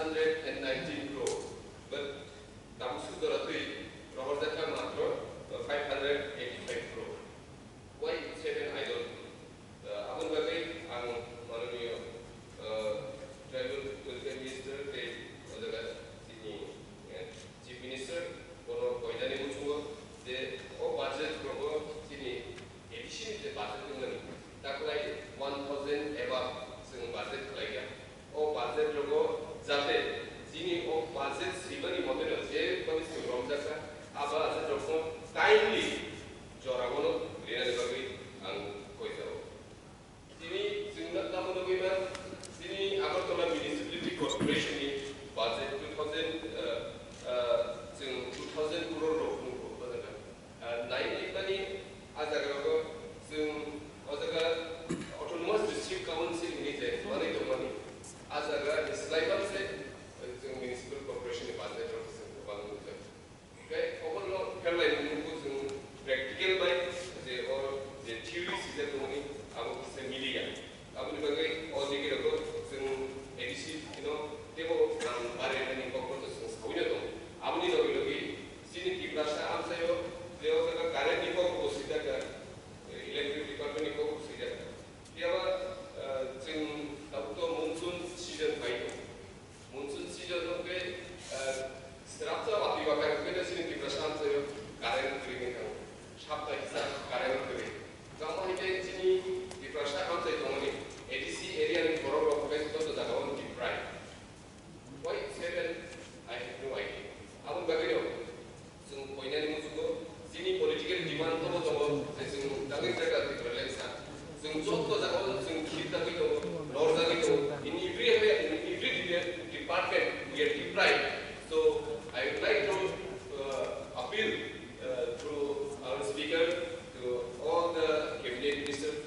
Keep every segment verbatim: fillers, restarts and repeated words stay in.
hundred and nineteen crore, but tabuk suk jora twi rohorjak kha matro five hundred eighty-five crore. Why it's happen, I don't know. Uh, aboni bagwi ang mananiyo, uh, Tribal Welfare Minister tei o jaga chini, eh, Chief Minister bono koinani muchungo je o budget rogo chini A D C ni je budget wngmani, taklai one thousand above chwng budget khlaikha. O budget rogo jate chini o budget swimani moteno je bani chwng romjakha, a budget rokno timely joraono rinani bagwi ang koijago. Tini chwngno tamo nugwi man, tini Agartala Municipality Corporation ni budget two thousand, uh, uh, chwng two thousand crore rok nukgo, o jaga. Ah, nai nai mani, ah, jaga rogo chwng, o jaga Autonomous District Council ni je manwi tongmani, ah, jaga ni slai bang se, eh, chwng Municipal Corporation ni budget rok chwng kwbang nukjak. Hwnkhe obono pherlai nukgo chwng practical bai je o je theory sijak tongmani abo kisa miliya. Aboni bagwi o digi rogo chwng A D C no teibo ang bari nani kokborok chwng sawi no tongo. Aboni logi logi chini Tiprasa amchaio je o jaga current ni kokborok swijak kha, electric department ni kokborok swijak kha. Phiya ba, eh, chwng tabuk to monsoon season pai tongo. Monsoon season no khe, eh, srapsa watwi bakar khe chini Tiprasa amchaio current kwrwi wngkha. Sapta kisa current kwrwi. Tamo hai khe chini Tiprasa amchai tongmani A D C area ni borok rok khe joto jaga o deprive. Why it's happen? I have no idea. Aboni bagwi no chwng koinani muchungo chini political demand tobo tongo je chwng dagwi jaga Tipraland sa. Chwng joto jaga o chwng khir dagwi tongo, lor dagwi tongo. In every area, in every de-, department, we are deprived. So I would like to, uh, appeal, uh, through our speaker to all the cabinet ministers.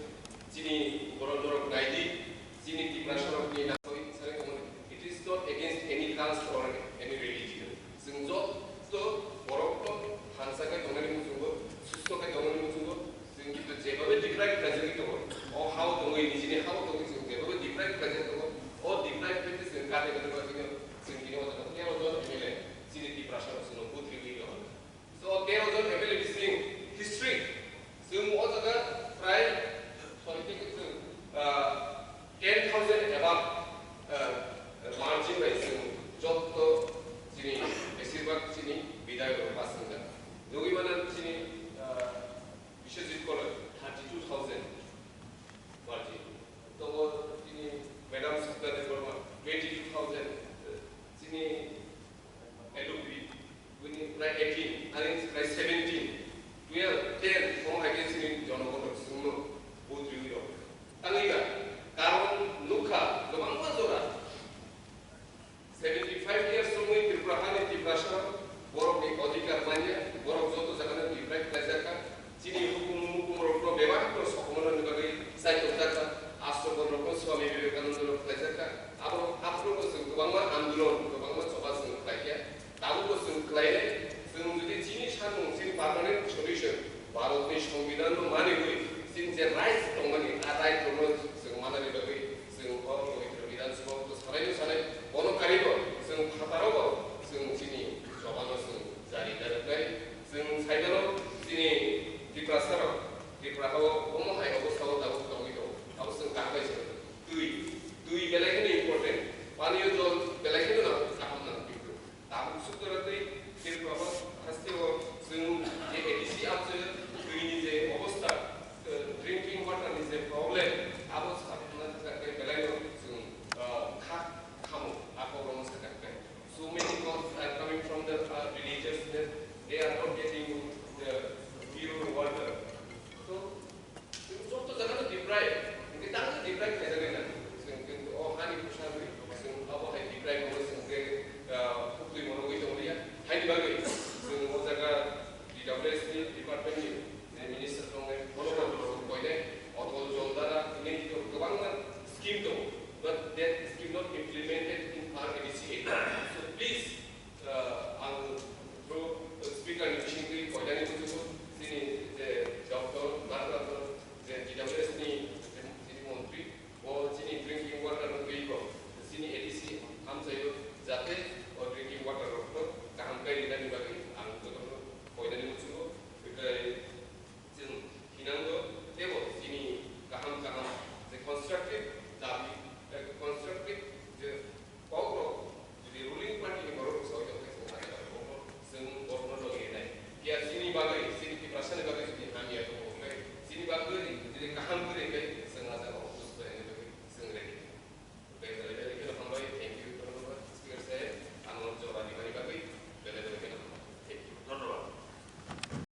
Chini borok norok naidi, chini Tiprasa rokni nangwi sari tongmani. It is not against any caste or any religion. Chwng joto borok no hansa khe tongnani muchungo, susto khe tongnani muchungo, chwng kintu jebabe deprive khlaijagwi tongo. O hao tongwi, nijini hao tongwi chwng jebabe deprive khlaijak tongo. O deprive khe chwng kate kate bagwino chwng tini o jaga tero jon M L A chini Tiprasa rok chwngno vote riwi rw. So, tero jon M L A bising history. Chwng o jaga prai soi theke chwng, ah, ten thousand above, ah, margin bai chwng jotto chini, besirbag chini bidayok rok pass wngjak. Nugwi mano chini, ah, Biswajit Koloi thirty two thousand margin. Tongo chini Madam Sapna Debbarma twenty two thousand, chini L O P, buini prai eighteen, ani prai seventeen, twelve, ten, omo hai khe chini jonogon rok chwngno vote riwi rok. Tangwi ba, karon nukha, kwbangma jora. Seventy five years romwi Tripura hani Tiprasa borokni odhikar manya, borok joto jagano deprive khlaijakha. Chini hukum mukum rokno bebak rok sokomornani bagwi chaitok jakha, Ashram rokno Swami Vivekananda rok khlaijak kha. Abo, abo rokno chwng kwbangma andolon, kwbangma choba chwng khlai kha. Tabukbo chwng khlainai, chwng jodi chini samung, chini permanent solution, Bharatni Songbidanno maniwi, chini je rights tongmani, a right rokno chwng manani bagwi chwng o Pavitra Bidhan Sabha o sanai no sanai, bono karwi bo chwng phataro bo chwng chini chobano chwng jari da rwknai. Chwng saimano chini Tiprasa rok, Tripura hao omo hai obostha o tabuk tongwi tongo. Abo chwng kaham bai se twi, twi belai kheno important, paniyo jol belai kheno nang, kaham nang. Tabuk suktora tei Tripura haste o chwng je A D C amchaio twini je obostha, eh, drinking water ni je problem, abo sakna thangkhe belai no chwng, eh, kha khamo, a kok rokno sakha khe. So many calls are coming from the, uh, villagers that they are not getting the pure water. So, chwng joto jaga no deprive, hwnkhe tamo deprive khaijak nai na. Chwng kintu o hani bwsa rwi, chwng abo hai deprive rwi chwng khe, uh, phuktwi mono wi tong liya. Haini bagwi chwng o jaga D W S ni department ni je minister tongnai, bono bo chwng koinai, Atal Jal Dhara, hwnwi kwbangma scheme tongo, but that scheme not implemented in our A D C area. So please, uh, ang through speaker ni bisingtwi koinani muchungo chini je doctor Bharat Ratna je D W S ni je chini montri, bo chini drinking water no twi bo chini A D C amchaio ja David